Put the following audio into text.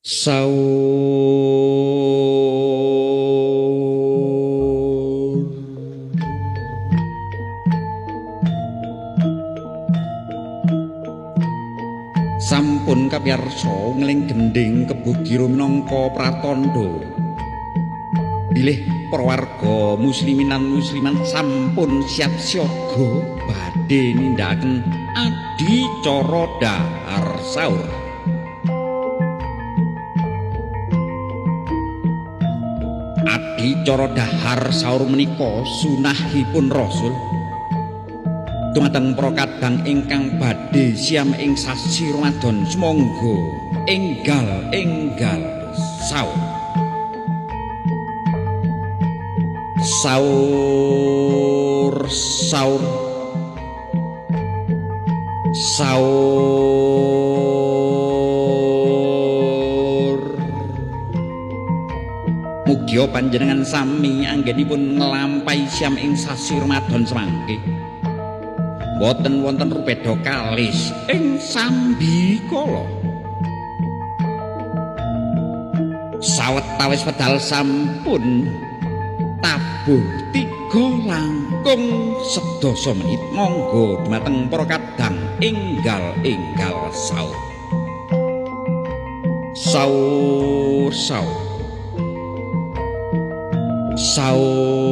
Saur. Sampun kapiyarsa ngeling gendhing Kebo Giro minangka pratandha bilih para warga muslimin lan muslimat sampun siap siaga badhe nindakaken adicara dahar sahur. Adicara dahar sahur menika sunahipun Rasul dumateng para kadang ingkang badhe siam ing sasi Ramadan, sumangga enggal-enggal sahur. Sahur, sahur, sahur. Mugia panjenengan sami anggenipun nglampahi siam ing sasi Ramadan semangke boten wonten rupeda kalis ing sambikala. Sawetawis wedal sampun tabuh 3 langkung 10 menit, monggo dumateng para kadang enggal-enggal sahur. Sahur, sahur, sahur.